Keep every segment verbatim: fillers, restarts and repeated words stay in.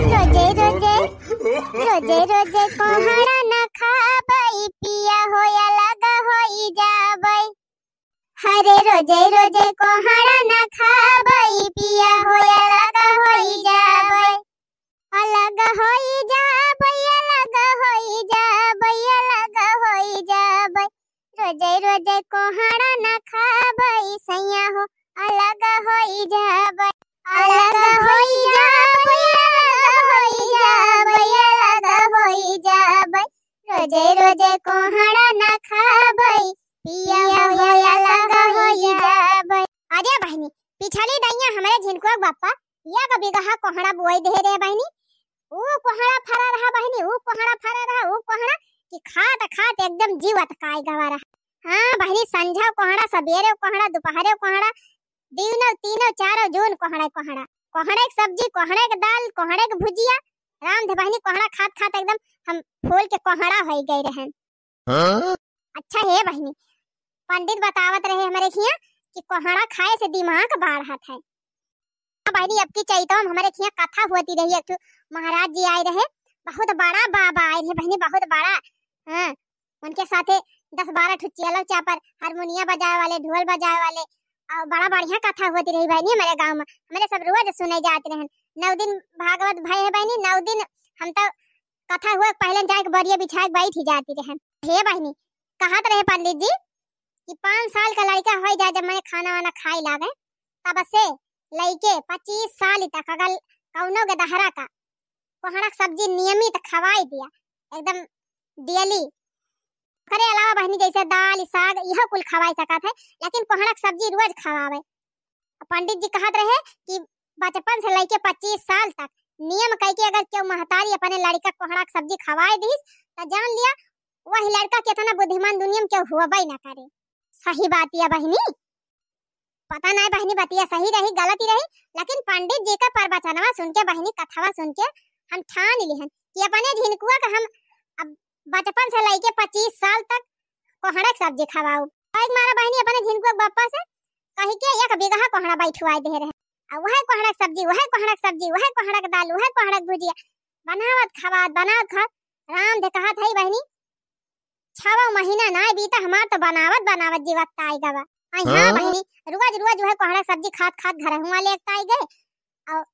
रोजे रोजे, रोजे रोजे कोहड़ा न खाबई, पिया हो अलग होई जाबई। हरे रोजे रोजे कोहड़ा न खाबई, पिया हो अलग होई जाबई। अलग होई जाबई, अलग होई जाबई, अलग होई जाबई। रोजे रोजे कोहड़ा न खाबई, सैया हो अलग होई जाबई। अलग होई जाबई, अलग होई जाबई, अलग होई जाबई। रोजे रोजे कोहड़ा न खाबई, पिया हो अलग होई जाबई। अरे बहिनी, पिछली दइया हमरे झिनकुआ के बापा एक बिगहा कोहड़ा बोई देहे रहे बहिनी। ऊ कोहड़ा फरा रहा बहिनी, ऊ कोहड़ा फरा रहा, ऊ कोहड़ा कि खात खात एकदम जीव अतकाई गवा रहा। हाँ बहिनी, संझा कोहड़ा, सबेरे कोहड़ा, दुपहरे कोहड़ा, दिनों तीनों चारों जून कोहड़ा कोहड़ा। कोहड़ा के सब्जी, कोहड़ा के दाल, कोहड़ा के भुजिया। राम धे बहिनी, कोहड़ा खात खात एकदम हम फूल के कोहड़ा होई गए रहन। हाँ? अच्छा हे बहिनी, पंडित बतावत रहे हमरे हियाँ कि कोहड़ा खाए से दिमाग बढ़त है। हाँ बहिनी, अब की चैतवा में हमरे हियाँ कथा होती रही, एक ठो महाराज जी आए रहे, बहुत बड़ा बाबा आए रहे बहिनी, बहुत बड़ा। हाँ, उनके साथे दस बारह ठो चेलो चापर, हारमोनिया बजावे वाले, ढोल बजावे वाले, और बड़ा बढ़िया कथा होती रही बहिनी हमरे गाँव में। हमरे सब रोज सुने जात रहन। नौ दिन भागवत भय है बहिनी, नौ दिन हम तो कथा हुआ पहले जाए के बरिया बिछाए के बैठ ही जाती रहन। हे बहिनी, कहत रहे पंडित जी कि पाँच साल का लड़का होई जाए जब मने खाना वाना खाए लागे, तब से लइके पच्चीस साल तक अगर कौनो के दहरा का कोहड़ा के सब्जी नियमित खवाई दिया, एकदम डेली। ओकरे अलावा बहिनी जैसे दाल, साग, इहो कुल खवाई सकत है, लेकिन कोहड़ा के सब्जी रोज खवावे। पंडित जी कहत रहे कि बचपन से लइके पच्चीस साल तक नियम कइके अगर केहू महतारी अपने लड़का कोहड़ा के सब्जी खवाए दिस, त जान लिया वही लड़का के इतना बुद्धिमान दुनिया में केहू होबे ना करे। सही बात या बहिनी, पता नहीं बहिनी बतिया सही रही गलत ही रही, लेकिन पंडित जी का प्रवचनवा सुन के, बहिनी कथवा सुन के हम ठान लिहन कि अपने झिनकुआ का हम अब बचपन से लइके पच्चीस साल तक कोहड़ा के सब्जी खवाऊ। एक मारा बहिनी अपने झिनकुआ के बापा से कही के एक बिगहा कोहड़ा बैठवाए दे रहे। आ वह कोहड़ा के सब्जी, वह कोहड़ा के सब्जी, वह कोहड़ा के दाल, वह कोहड़ा के भुजिया बनावत खवात, बनावत खात। राम दे कहत है बहिनी, छवा महीना ना बीता हमार तो बनावत बनावत जीवत ताई गवा। आई हाँ हाँ? बहिनी, रोज रोज वह कोहड़ा के सब्जी खात खात घर हुआ ले ताई गए। और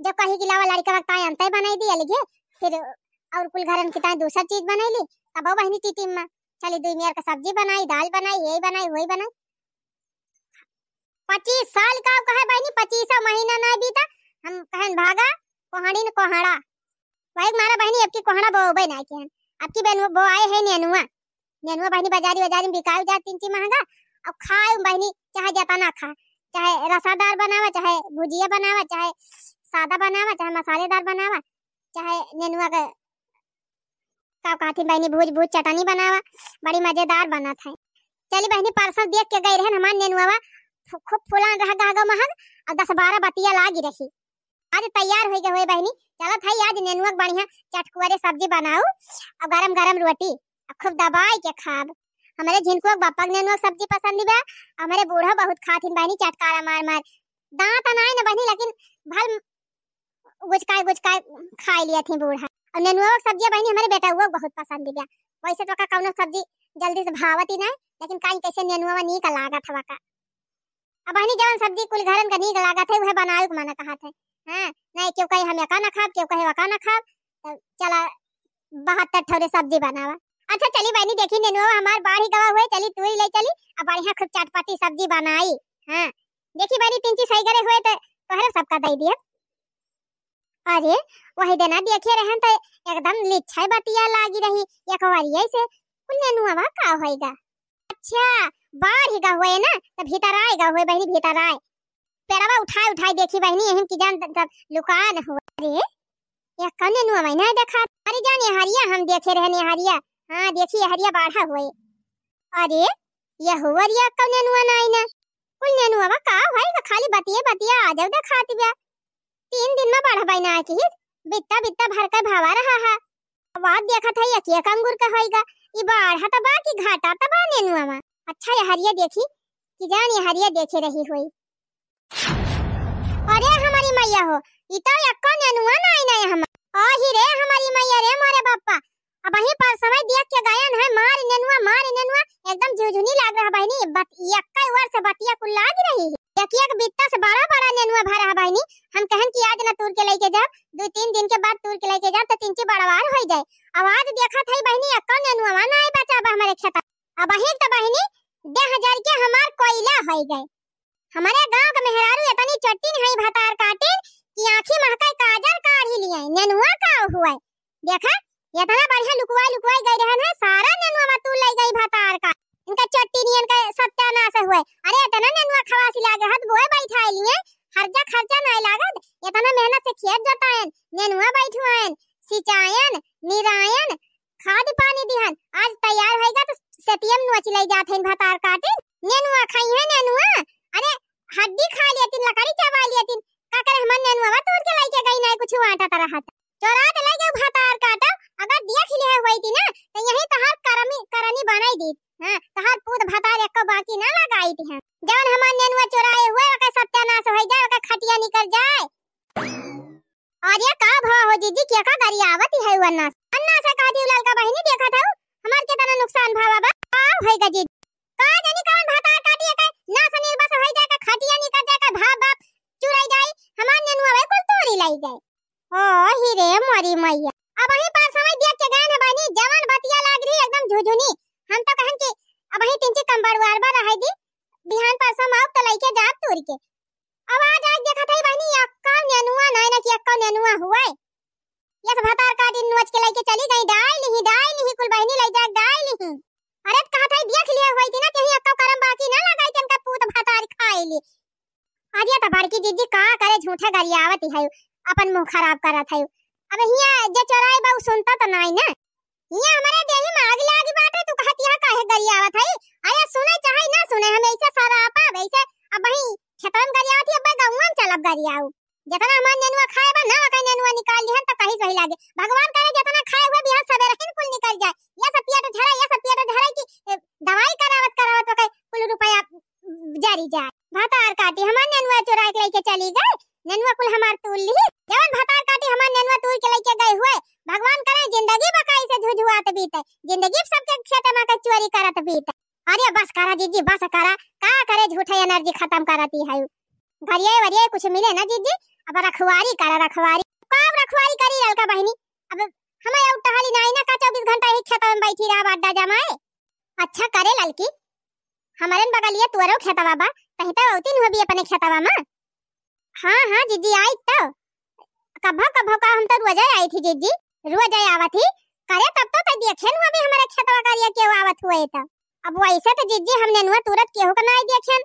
जब कही कि लावा लड़का वक्त आए अंते बनाई दी अलगे, फिर और कुल घरन की ताई दूसर चीज बनाई ली, तब वो बहिनी टीटी में चली दुई मेर का सब्जी बनाई, दाल बनाई, यही बनाई, वही बनाई। पच्चीस साल का कहे बहिनी, पच्चीस महीना ना बीता, हम कहन भागा कोहड़ी न कोहड़ा। वही मारा बहिनी, अब की कोहड़ा बोबे ना किहन, अब की बहन बोआए है नेनुआ। नेनुआ बहिनी बाजारी बाजारी में बिकाऊ जा तीन ची महंगा। अब खाए बहिनी चाहे जतना खा, चाहे रसादार बनावा, चाहे भुजिया बनावा, चाहे सादा बनावा, चाहे मसालेदार बनावा, चाहे नेनुआ के का कहथिन बहिनी, भूज भूज चटनी बनावा, बड़ी मजेदार बनत है। चली बहिनी, परसों देख के गई रहन हमार नेनुआ, फु-, खूब फुलान रह गहगो महग, और दस बारह बतिया लागी रही। आज तैयार होई गए हुए बहिनी, चलत है आज नेनुआ के बढ़िया चटकुआरे सब्जी बनाऊ, और गरम गरम रोटी, और खूब दबाई के खाब। हमरे झिनकुआ के बापा के नेनुआ के सब्जी पसंद बा, हमरे बूढ़ा बहुत खाथिन बहिनी चटकारा मार मार। दांत नाई न बहिनी, लेकिन भल गुचकाए गुचकाए खाए लिया थी बूढ़ा। और नेनुआ के सब्जी बहिनी हमरे बेटा वो बहुत पसंद बा। वैसे तो का कौनो सब्जी जल्दी से भावत ही नहीं, लेकिन काई कैसे नेनुआ नीक लागत हवा का। अब बहिनी जवन सब्जी कुल घरन का नीक लागत है, वह बनावे के मना कहत है। हाँ, नहीं केहू कहे हम एका ना खाब, केहू कहे वका ना खाब, तो चला बहत्तर ठौरे सब्जी बनावा। अच्छा चली बहिनी, देखी नेनुआ हमार बाढ़ी गवा हुए, चली तूरी ले चली, अब बढ़िया खूब चटपटी सब्जी बनाई। हाँ, देखी बहिनी तीन चीज सही करे हुए तो तोहरे सबका दे दिए। अरे, वही देना देखे रहन तो एकदम लिच्छा बतिया लागी रही, एक बार ऐसे कुल नेनुआ का होएगा। अच्छा, बाढ़ ही का हुए ना, तो भीतर आएगा हुए बहिनी, भीतर आए। पेड़वा उठाए उठाए देखी बहिनी, यही की जान त-, तब लुकान हुआ। अरे, ये कौन नेनुआ बहिनी देखा? अरे जान, ये हरिया हम देखे रहने हरिया। हाँ, देखी ये हरिया बाढ़ा हुए। अरे, ये हुआ रिया कौन नेनुआ ना आई ना? कुल नेनुआ बा का भाई, खाली बतिये बतिया आ जाऊ देखाती बा। तीन दिन में बाढ़ बहिना की बित्ता बित्ता भर के भावा रहा है। बात देखत है, एक एक अंगूर का होइगा। ई बाढ़ त बा कि घाटा त बा नेनुआ में। अच्छा, ये हरिया देखी कि जान ये हरिया देखे रही होई। अरे हमारी मैया हो, ई तो एक्को नेनुआ ना आई ना हम। आही रे हमारी मैया रे मोरे बापा, अबहीं परसवै देख के गयन है, मार नेनुआ, मार नेनुआ, एकदम झुझुनी लाग रहा बहिनी। बत-, एक्कै ओर से बतिया कुल लाग रही है। एक एक बित्ता से बड़ा बड़ा नेनुआ भरा है बहिनी। हम कहन कि आज ना तूर के लइके जाब, दुइ तीन दिन के बाद तूर के लइके जाब, त तिनची बड़वार होइ जाए। अब आज देखत है बहिनी, एक्कौ नेनुआ नाहीं बचा बा हमरे खेता। अबहीं त बहिनी, देह जर के हमार कोइला होइ गए। हमरे गाँव के मेहरारू एतनी चट्टिन है भतार काटिन कि आँखी महकाए काजर काढ़ी लियाए, नेनुआ का हुए। देखा, एतना बढ़िया लुकुआई लुकुआई गई रहन है, सारा नेनुआ तूर लइ गई भतार काट। इनका चट्टिनियन का सत्यानाश हुए। अरे एतना नेनुआ खवासी लाग रहत, बोए बैठाए लिए, हर्जा खर्चा नाहीं लागत, एतना मेहनत से खेत जोतायन, नेनुआ बैठुआयन, सिंचायन, निरायन, खाद पानी दिहन, आज तैयार होइगा त सेतियम नोच लइ जात हइन भतार काटिन। नेनुआ खइहैं नेनुआ, अरे हड्डी खा लेतिन, लकड़ी चबा लेतिन, का करे हमर नेनुआ तूर के लइके गई नाहीं, कुछ आटा तरह चोरा के लइ गए भतार काटा, अगर देख लिहे होइती ना, त यही तहार करमी, करनी बनाई दी। हाँ, तहार पूत भतार एक्को बाकी ना लगाई दी हैं। जवन हमार नेनुआ चोराए हुए, ओकर सत्यानाश होइ जाए, ओकर खटिया निकल जाए। अरे का भवा हो जिज्जी, के का गरियावत है उ अन्ना से? अन्ना से कह दियो ललका बहिनी, देखत हौ, हमार केतना नुकसान भवा बा। का होइगा जिज्जी? का जानी कवन भतार काटी एकर, नास निर्बस होइ जाए, एकर खटिया निकल जाए, एकर भाप भाप चुराई जाई, हमार नेनुआ कुल तूरी लाई जाए। ओ ही रे मोरी मैया। अबहीं परसवै देख के गयन है बहिनी, जवन बतिया लाग रही एकदम झुझुनी। हम तो कहन कि अबहीं तिनची कम बड़वार बा रहै दी, बिहान परसों आउब त लइके जाब तूर के। अब आज आइके देखत है बहिनी, एक्कौ नेनुआ नाहीं ना कि एक्कौ नेनुआ हुए। यस भतार काटी नोच के लइके चली गई, डाइ लिही, डाइ लिही, कुल बहिनी लइ जाए डाइ लिही। अरे त कहत है देख लिहे होइती ना, कहीं एक्कौ करम बाकी ना लगाई, इनका पूत भतार खाए ली। अरे त बड़की जिज्जी का करे, झूठे गरियावत है, अपन मुँह खराब करत है। अब हियाँ जे चोराए बा उ सुनता त नाहीं ना। हियाँ हमरे देही में आग लागी बाटे, तू कहत यहाँ काहे गरियावत है? अरे सुने चाहे ना सुने, हम ऐसे सरापा, वैसे अबहीं खेतवन गरियावत ही, अब गौवन चलब गरियाऊ। जितना हमार नेनुआ खाए बा ना, ओकर नेनुआ निकाल लिहन त कहीं सही लागे। भगवान करे जितना खाए हुए बिहान सबेरे हिन कुल निकल जाए। ये सब पेट झरे, ये सब पेट झरे कि, ए, दवाई करावत करावत ओकर कुल रुपया जरी जाए। भतार काटी हमार नेनुआ चुराए के लइके चली गए, नेनुआ कुल हमार तूर लिही। जवन भतार काटी हमार नेनुआ तूर के लइके गए हुए, भगवान करे जिंदगी बकाई से झुझुआत बीते, जिंदगी सबके खेत में के चोरी करत बीते। अरे बस करा जिज्जी, बस करा, का करे झूठे energy खतम करती है। गरियाए वरियाए कुछ मिले ना जिज्जी, अब रखवारी करा रखवारी। का रखवारी करी ललका बहिनी, अब हमें और टहली नाहीं ना, का चउबीस घंटा यही खेत में बैठी रहा अड्डा जमाए। अच्छा करे ललकी, हमरन बगलिया तुअरो खेतवा बा, कहीं तो अउती नु भी अपने खेतवा में। हाँ, हाँ, जिज्जी, आई तो। कभो, कभो का हम तो रोजे आई थी, जिज्जी, रोजे आवत ही। करे तब तो तै देखेन हुआ भी हमरे खेतवा करिया केहू आवत हुए तो। अब वैसे तो, जिज्जी, हम नेनुआ तुरत केहू का नाहीं देखेन।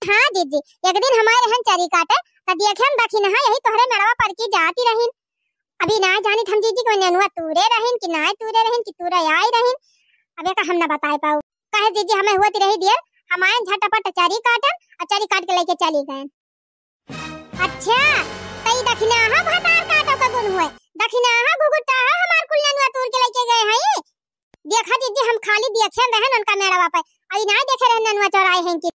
हाँ, जिज्जी, एक दिन हमारे हन चरी काटे, तो देखेन दखिनहा यही तोहरे मेड़वा पर की जाती रहीन। अभी नाहीं जानित हम, जिज्जी, कि नेनुआ तुरे रहीन, कि नाहीं तुरे रहीन, कि तुरे आई रहीन। अब एका हम ना बताए पाऊ। कहे, जिज्जी, हमें हुआ ती रही देर, हम आयन झटपट चरी काटन, और चरी काट के लइके चली गयन। अच्छा, त ई दखिनहा भतार काटो का गुन हुए। दखिनहा घुघुटाहा हमार कुल नेनुआ तूर के लइके गए हैं। देखा जिज्जी, हम खाली देखेन रहन उनका मेड़वा पे, अई नाहीं देखे रहन नेनुआ चोराए हैं कि।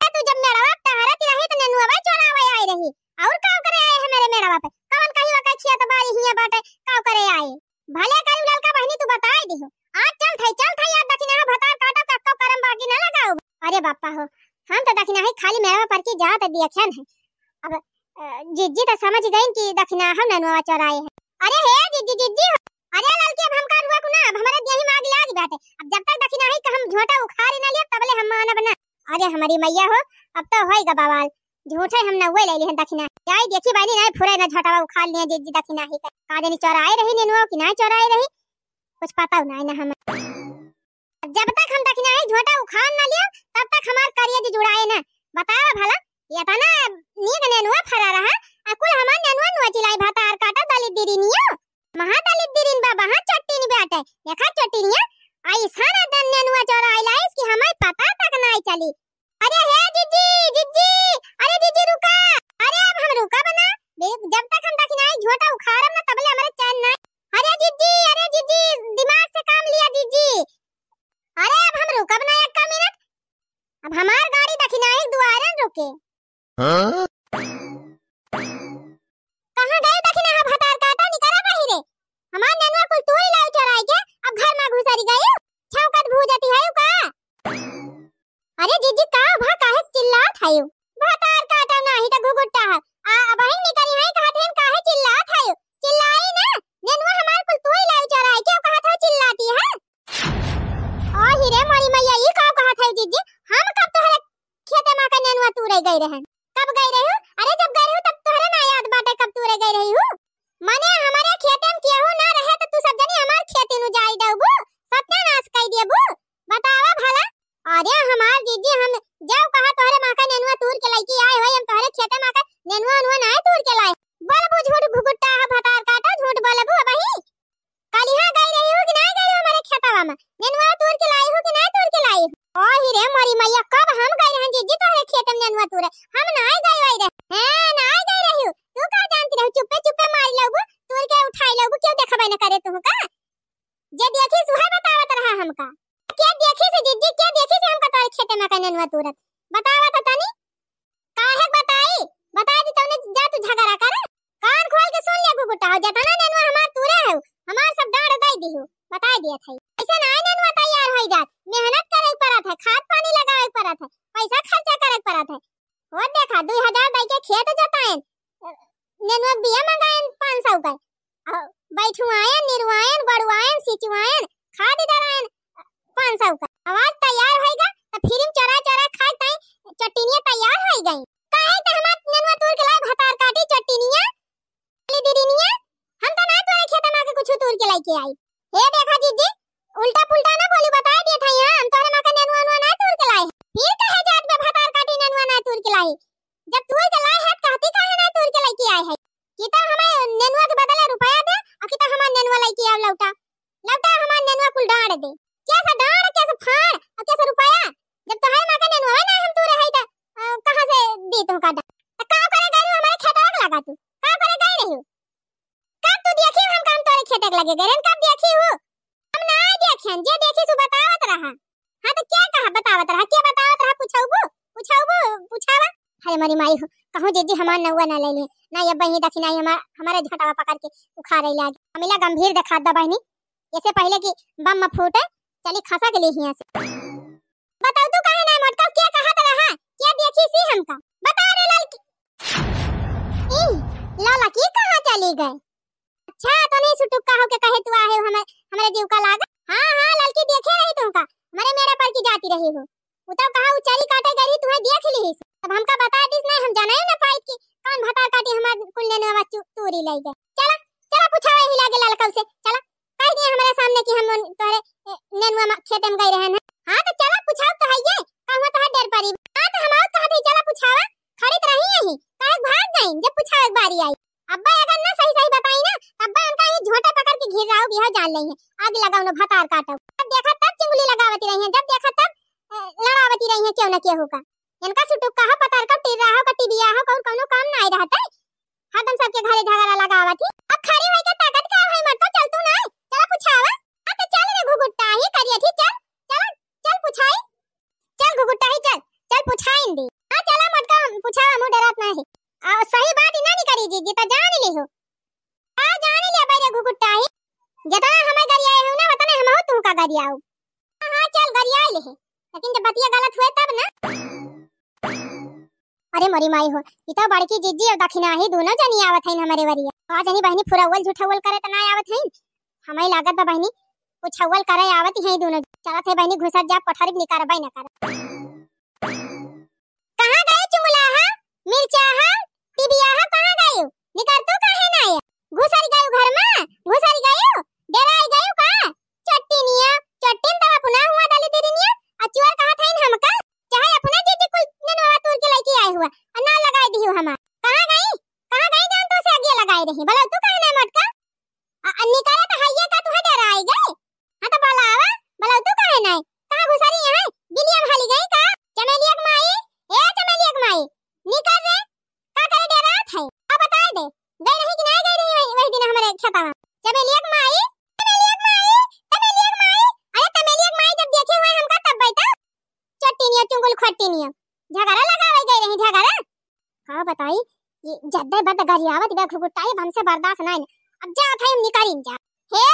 ए, तू जब मेड़वा टहरत रही त नेनुआ चोरावे आई रही, और का करे आए हैं मेरे मेड़वा पे? कवन कहीं वका खेत बारी हियाँ बाटे, का करे आए? भले करू ललका बहिनी, तू बताए दिहो। आज चल थाई, चल थाई, आज दखिनहा भतार काटो, कक्को करम बाकी ना लगाओ। अरे बापा हो, हम तो दखिनहा ही खाली मेड़वा पर की जात देखेन है। अब, अ, जिज्जी तो समझ गईन कि दखिनहा हम नेनुआ चोराए हैं। अरे हे जिज्जी, जिज्जी हो। अरे ललकी, अब हमका रुआ को ना, अब हमरे देही में आग लाग बाटे। अब जब तक दखिनहा ही का हम झोंटा उखाड़ ना लिया, तबले हम मानब ना। अरे हमारी मैया हो, अब तो होई गा बवाल। झूठे हम नउवे ले लिहन दखिना। जाई देखी बहिनी, नाहीं फुरे ना झोंटवा उखाड़ लिहे जिज्जी दखिना ही का। का जानी चोराए रही नेनुआ कि नाहीं चोराए रही, कुछ पता नाहीं ना हमें। जब तक हम दखिना ही झोंटा उखाड़ ना लिया, तब तक हमार करिया जी जुड़ाए ना। बतावा भला, एतना नीक नेनुआ फरा रहा, आ कुल हमार नेनुआ नोची लाई भतार काटा दलित दिरिनियो। महा दलित दिरिन बा, महा चट्टिन बाटे। देखा चट्टिनिया, अइसन दन नेनुआ चोराए लाइस कि हमें पता तक नाहीं चली। अरे हे जिज्जी, जिज्जी, अरे जिज्जी रुका। अरे अब हम रुकब ना, बे-, जब तक हम दखिनाही झोंटा उखाड़ब ना तबले हमरे चैन ना। अरे जिज्जी, अरे जिज्जी, दिमाग से काम लिया जिज्जी। अरे अब हम रुकब ना एक का मिनट। अब हमार गाड़ी दखिनाही दुआरन रुके। हाँ? कहाँ गए दखिनहा भतार काटा, निकरा बहिरे। मारी लउबू, तूर के उठाई लउबू, केउ देखबे न करे तुहू का? जे देखी सुहे बतावत रहा हमका। के देखी से जिज्जी, के देखी से हमका तोरे खेते मा का नेनुआ तूरत? बतावा तो तनी। काहे बताई? बताई दी तउने जा तू झगड़ा कर। कान खोल के सुन ले घुघुट्टा हो, जतना नेनुआ हमार तूरे हो, हमार सब डाँड़ दइ दिहु। बताई दिया था। ऐसे ना नेनुआ तैयार होइ जात, मेहनत करे के परत है, खाद पानी लगावे के परत है, पैसा खर्चा करे के परत है। हो देखा, दुइ हजार दइ के खेत जोताएन, नेनुआ के बिया मंगाएन पाँच सौ का, अउ बैठुआएन, निरुआएन, गोड़ुआएन, सिंचुआएन, खाद डराएन पाँच सौ का। अब आज तैयार होइगा, त फिर चोरा चोरा खाए ताई चट्टिनिया तैयार होइ गई। काहे त हमार नेनुआ तूर के लाई भतार काटी चट्टिनिया, बोली दीदिनिया, हम त ना तोरे खेत मा के कुछ तूर के लइके आई। हे देखा जिज्जी, उल्टा पुल्टा ना बोली, बताई देत हई, हम तोहरे मा के नेनुआ उनुआ ना तूर के लाए है। फिर कहे जात बा भतार काटी नेनुआ ना तूर के लाए। जब तूर के लाए है, त कहती काहे ना तूर के लइके आए है? कि त हमें नेनुआ के बदले रुपया दे, अउ कि त हमार नेनुआ लइके आव लौटा। लौटा हमार नेनुआ कुल डाँड़ दे। के से डाँड़, के से फाँड़, अउ के से रुपया? जब तोहरे मा के नेनुआ ना हम तूरे है त, अ, कहाँ से दी तुहका डाँड़? त का करे गई हमारे खेतवा के लगा तू? का करे गई रही? कब तू देखी हम काम तोरे खेते के लगे गए रहन, कब देखी हूँ? हम ना देखेन, जे देखी सु बतावत रहा। हाँ तो क्या कहा बतावत रहा, क्या बतावत रहा, पुछौबू, पुछौबू, पुछावा। अरे मरी माई हो, कहूँ जिज्जी हमार नौवा ना ले लिए, ना ये बही दखिनाही हमार, हमारे झोटावा पकड़ के उखाड़े लागे। अमिला गंभीर देखात बा बहिनी, ऐसे पहले कि बम फूटे, चली खसा के लिए हियाँ से। बताऊ तू काहे ना मोटका, क्या कहत रहा? क्या देखी सी हमका? बता रे ललकी। ई, ललकी कहाँ चली गए? अच्छा, तो नहीं सुटुक्का होके कहे तू आहे हमें, हमरे जीव का लागा? हाँ, हाँ, ललकी देखे रही तुमका, हमरे मेरे पर की जाती रही हो। उ तो कहा उ चरी काटे गई रही, तुम्हें देख ली। तब हमका बता दिस नहीं, हम जाने ना पाई कि कौन भतार काटी हमार कुल नेनुआ चु-, तूरी ले गए। चला, चला पूछा वही लागे ललकऊ से, चला। कह दिए हमारे सामने कि हम उन तोहरे, ए, नेनुआ मा-, खेते में गई रहन है। हाँ, तो चला, पूछाओ तो है ये, कहूँ तो है डर परी। हाँ, तो हम और कहत ही, चला पूछावा, खड़ी तो रही यही, काहे भाग गई, जब पूछावे के बारी आई। अब्बा अगर ना सही सही बताई ना, तब्बा उनका ही झोंटा पकड़ के घिर रहा भी है, जान लेंगे, आग लगाओ ना भतार काटो। जब देखा तब चुंगली लगावती रही है, जब देखा तब, ए, लड़ावती रही है, क्यों ना क्यों होगा। इनका सुटुक कहा, पतार का टिर्रा हो, का टिबिया हो, कौन कौनो काम ना आई रहता है। हरदम सबके घरे झगड़ा लगावत ही। अब खड़ी होई के ताकत का है, मटका चल तू ना, चला पूछावा। हाँ तो चल रे घुघुट्टा ही करिया थी, चल, चल, चल पूछाई, चल घुघुट्टा ही चल, चल पूछाई दी। हाँ चला मटका पूछावा, मुँह डरत ना है। आ सही बात ही ना निकरी जी, जी तो जान ली हो। आ जान लिया भाई रे घुघुट्टा ही, जितना हमें गरियाए हो ना, उतने हम हो तुमका गरियाओ। हाँ, हाँ, चल गरिया ले है, लेकिन जब बतिया गलत हुए तब ना। अरे मोरी माई हो, ई तो बड़की जिज्जी और दखिना ही दोनों जनी आवत हईन हमरे वरिया। का जनी बहिनी फुरौवल झुठौवल करे त ना आवत हईन। हमें लागत बा बहिनी, कुछ अव्वल करे आवत ही दोनों। चलत है बहिनी घुसर जा, पठरी निकारबै न कर। कहाँ गए चुंगलाहा, मिर्चाहा, टिबियाहा, कहाँ गए? निकर तू काहे ना आया? घुसर गए घर में, घुसर गए, डराई गए का? चट्टिनिया, चट्टिन तो अपना हुआ डाली दीदिनिया, आ चुअर कहा था इन हमका, चाहे अपने जीजी कुल नेनुआ तोड़ के लेके आए हुआ, और नाव लगाए दियो हमार। कहाँ गई? कहाँ गई जान तो से आगे लगाए रही? बोला तू काहे ना मटका? आ, आ निकाले तो हइये का तुहे डराई गए? हाँ तो बोला आवा, बोला तू काहे ना? कहाँ घुसरी है? बिलिया भाली गई का? चमेलिया के माई, ए चमेलिया के माई, निकर रे, का करे डरात है? अब बताए दे, गई रही कि ना गई रही वही, वही दिन हमारे खेतवा? चमेलिया के माई, चमेलिया के माई, चमेलिया के माई, अरे चमेलिया के माई जब देखे हुए हमका तब बैठा। चट्टिनिया, चुंगल खट्टिनिया, झगड़ा लगावे गई रही, झगड़ा। का बताई, ये जद्दे बद गरियावत बा घुघुटाई, अब हमसे बर्दाश्त नाई। अब जात है हम निकरिन जा। हे,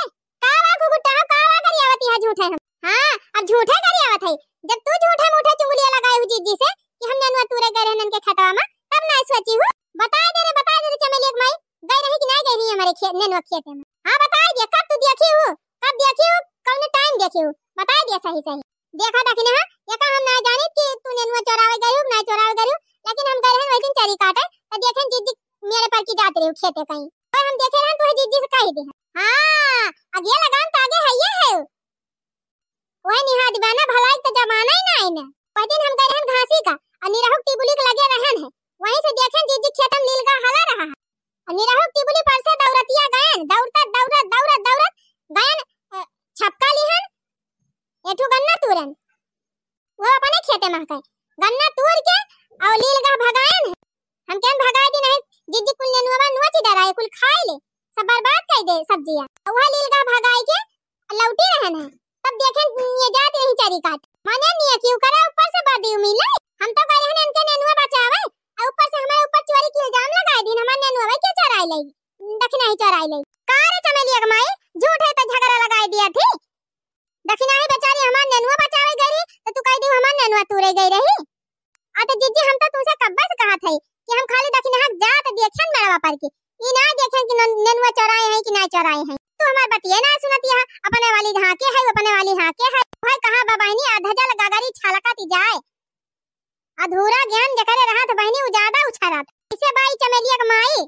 का बा घुघुटा, का बा गरियावत यहाँ झूठे हम? हाँ, अब झूठे गरियावत है। जब तू झूठे मूठे चुगलिया लगाए हु जीजी से कि हम नेनुआ तूरे गए रहन के खेतवा में, तब ना सोची हु। बताए दे रे, बताए दे रे चमेलिया के माई, गई रही कि नहीं गई रही हमारे खे-, नेनुआ खेते में? हाँ, बताए दे, कब तू देखी हु, कब देखी हु, कौने टाइम देखी हु, बताए दे सही सही। देखा दखिना, एका हम ना जानित कि तू नेनुआ चोरावे गयू, ना चोरावे गयू, लेकिन हम गए रहन वही दिन चरी काटे, तो देखेन जीजी मेरे पर की जात रही खेते कहीं। तो हम देखे रहन, तू जीजी से कह दे। हाँ, अब ये लगान तो आगे है, ये है। वही निहा दीवाना भलाई तो जमाना ही ना है ना। वही दिन हम गए रहन घासी का, और निरहुक टिबुली के लगे रहन है। वहीं से देखेन जीजी खेत में नीलगा हला रहा है। और निरहुक टिबुली पर से दौड़तिया गयन, दौड़ता, दौड़त, दौड़त, दौड़त गयन, अ, छपका लिहन, एठू गन्ना तूरन। वो अपने खेते में गए, गन्ना तूर के और लील गा भगायन है। हम केन भगाए दी नहीं, जीजी कुल नेनुआ नोच डराए, कुल खाई। सब बर्बाद कइ दे सब्जिया। वह लीलगा भगाई के लौटी रहन है, तब देखेन ये जात रही चरी काट। माने निया कि ओकरा ऊपर से बर्दी उम्मीद ले। हम तो कह रहन इनके नेनुआ बचावे, और ऊपर से हमारे ऊपर चोरी के इल्जाम लगाए दिन, हमारे नेनुआ भाई के चोराई ले, दखिनाही चोराई ले। का रे चमेलिया के माई, झूठे तो झगड़ा लगाए दिया थी। दखिनाही बेचारी हमार नेनुआ बचावे गई रही, तो तू कह दी हमार नेनुआ तूरे गई रही। आ तो जिज्जी, हम तो तुमसे कब्बे से कहत हई कि हम खाली दखिनाहा जात देखेन मेड़वा पर के, ई ना देखेन कि न-, नेनुआ चोराए हैं कि ना चोराए हैं। तू हमार बतिये ना सुनती है, अपने वाली हाँ के है, अपने वाली हाँ के है। भाई कहाँ बा बहिनी, अधजल गगरी छलकत जाए। अधूरा ज्ञान जेकरे रहत बहिनी, उ ज्यादा उछारत। इसे बाई चमेलिया के माई,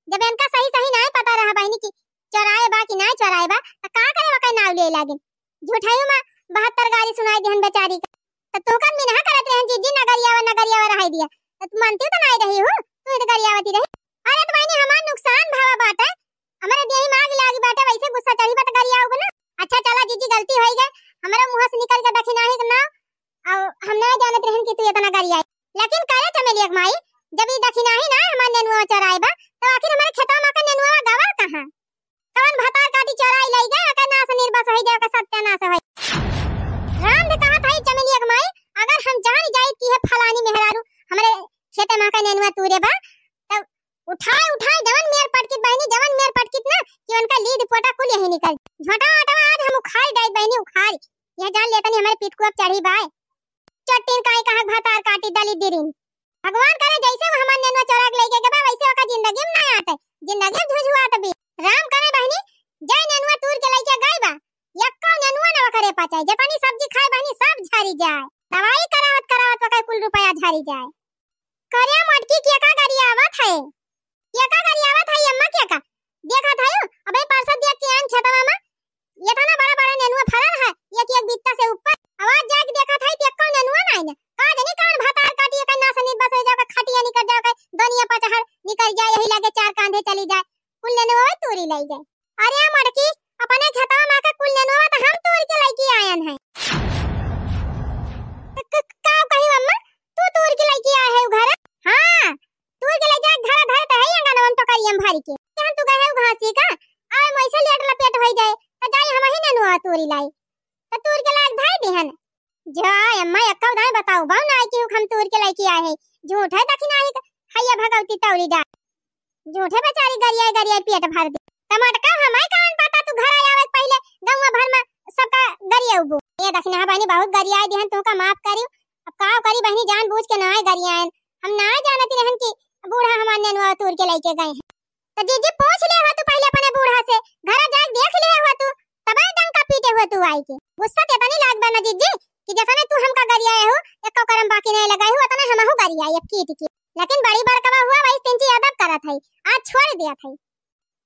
जब इनका सही सही नाय पता रहा बहिनी कि चोराए बा कि नाय चोराए बा, त का करे ओकर नाव ले लागिन? झूठाई में बहत्तर गारी सुनाई दिहन बेचारी का। त तोहका मिनहा करत रहन, जिज्जी नगरियावा, नगरियावा रहाई दिया। त तू मानती तो नाय रही हो, तू ही तो गरियावती रही। अरे त बहिनी, हमार नुकसान भावा बाटे, हमरे देही में आग लागी बाटे, वैसे गुस्सा चढ़ी बा त गरियाऊ ना। अच्छा चला जिज्जी, गलती होई गए, हमरे मुँह से निकल के दखिनाही के नाव, और हम ना जानत रहन कि तू इतना गरियाई। लेकिन करे चमेलिया के माई, जब ई दखिनाही ना हमार नेनुआ चोराए बा, तो आखिर हमारे खेतवा में का नेनुआ गवा कहाँ? कौन भतार काटी चोराई लई गए, ओकर नाश निर्वस होई जाए, ओकर सत्यानाश होई। राम दे कहत हई चमेलिया के माई, अगर हम जान जाइत कि है फलानी मेहरारू हमरे खेते में का नेनुआ तूरे बा, तब उठाए, उठाए, जवन मेर पटकित बहिनी, जवन मेर पटकित ना, कि उनका लीद पोटा कुल यही निकल। झोटा ओटवा आज हम उखाड़ डाइत बहिनी, उखाड़। यह जान लेतनी हमारे पिटकुआ पे चढ़ी बाय। चट्टीन काई कहाँ भतार काटी दली दिरिन। भगवान करे जैसे वो हमार नेनुआ चोरा के लेके गबा, वैसे ओका जिंदगी में ना आते। जिंदगी में झुझुआत भी। राम करे बहिनी, जय नेनुआ तूर के लेके गई बा। यक्को नेनुआ ना ओकरे पचाई। जतनी सब्जी खाए बहिनी, सब झरी जाए। दवाई करावत, करावत ओकर कुल रुपया झरी जाए। करे मोटकी, के का गरियावत है? के का गरियावत है अम्मा, के का? देखत है, अबे परसत देख के आन खेतवा में, इतना बड़ा बड़ा नेनुआ फरल है, एक एक बित्ता से ऊपर। आवाज जाके देखत है, ते कौन नेनुआ नहीं ने? का जानी कौन भतार काटी, एक ना सनी बस हो जाओ, खटिया निकल जाओ, दुनिया पचहर निकल जाए, यही लगे चार कांधे चली जाए, कुल नेनुआ तूरी ले गए। अरे मोटकी, अपने खेतवा में आके कुल नेनुआ तो हम तोड़ के लेके आयन है। क-, क-, का कही अम्मा, तू तोड़ के लेके आए है उ घर? हाँ, तोड़ के ले जा, घर धर तो है अंगनवा में टोकरिया में भर के। जहाँ तू गए है घासी का, आवे मोइसे लेट लपेट होई जाए, तो जाई हम ही नेनुआ तोड़ी लाई। तो तोड़ के लाग धाई दिहन। जा अम्मा, एक्का उधाई बताओ, बाऊ ना आई कि हम तोड़ के लेके आए है। झूठ है दखिनाही का, हैया भगवती तौरी डाल। झूठे बेचारी गरियाई गरियाई पेट भर दे। त मोटका, हमाई कवन पता तू घर आवे के पहिले गौवा भर में सबका गरिया उबो। ये दखिनाहा बहिनी बहुत गरियाई दिहन, तुहका माफ करी। अब का करी बहिनी, जानबूझ के नाय गरियायन। हम नाय जानती रहन कि बूढ़ा हमार नेनुआ तोड़ के लेके गए हैं। त जीजी पूछ ले हो तू पहिले अपने बूढ़ा से, घर जाके देख ले हो तू, तबे डंका पीटे हो तू आई के। गुस्सा केतनी लाग बा ना जीजी कि जतने तू हमका गरियाए हो, एको करम बाकी नहीं लगाए हो, उतने हमहू गरियाए अब कीट की। लेकिन बड़ी बड़कवा हुआ वही तिनची अदब करत है, आज छोड़ दिया था।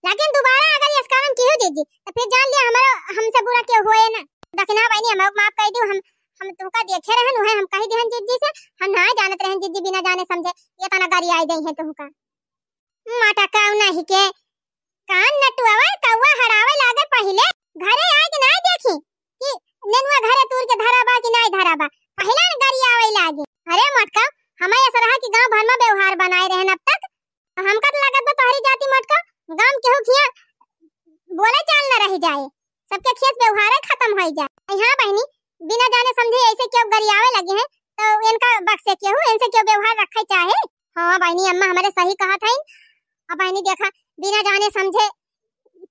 लेकिन दोबारा अगर इस कारण की हो जीजी, तो फिर जान लिया हमारा, हमसे बुरा क्यों हुआ है ना। दखिना बहिनी, हम माफ कर दियो, हम, हम तुमका देखे रहन, उहे हम कही दिहन जीजी से, हम ना जानत रहन जीजी, बिना जाने समझे ये तना गरियाई दे हैं तुमका। माटा काऊ नहीं के, कान नटुआवे, कौआ हड़ावे लागे पहिले, घरे आए के नाय देखी कि नेनुआ घरे तूर के धरा बा कि नाय धरा बा, पहिले न गरियावे लागे। अरे मोटका, हमें ऐसा रहा कि गांव भर में व्यवहार बनाए रहन अब तक। हमका तो लागत बा तोहरी जाति मोटका, गांव केहू खिया बोले चाल न रह जाए, सबके खेस व्यवहार खत्म हो जाए। हाँ बहिनी, बिना जाने समझे ऐसे क्यों गरियावे लगे हैं, तो इनका बक्से केहू, इनसे क्यों व्यवहार रखे चाहे। हाँ बहिनी, अम्मा हमारे सही कहत हईन। अब बहिनी देखा, बिना जाने समझे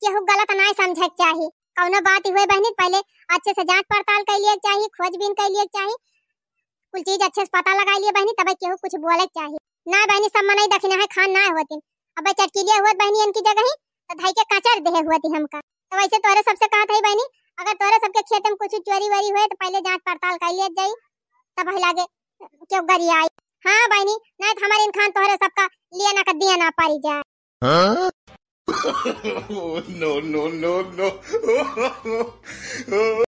केहू गलत नाय समझे के चाही। कौनो बात हुए बहिनी, पहले अच्छे से जांच पड़ताल कर लिए के चाही, खोजबीन कर लिए के चाही, कुल चीज अच्छे से पता लगा लिए बहिनी, तबे केहू कुछ बोले के चाही। ना बहिनी, सब मनई दखिना है खान ना होती, अब चटकीलिया हुआ बहिनी इनकी जगह ही तो धाई के कचर देहे हुआ थी हमका। तो वैसे तोरे सबसे कहत है बहिनी, अगर तोरे सबके खेत में कुछ चोरी वोरी हुए तो पहले जांच पड़ताल कर लिए जाई, तब ही लागे क्यों गरियाई। हाँ बहिनी, नहीं तो हमारे इन खान तोहरे सबका लिए ना कर दिया ना पारी जाए। हाँ? No, no, no, no।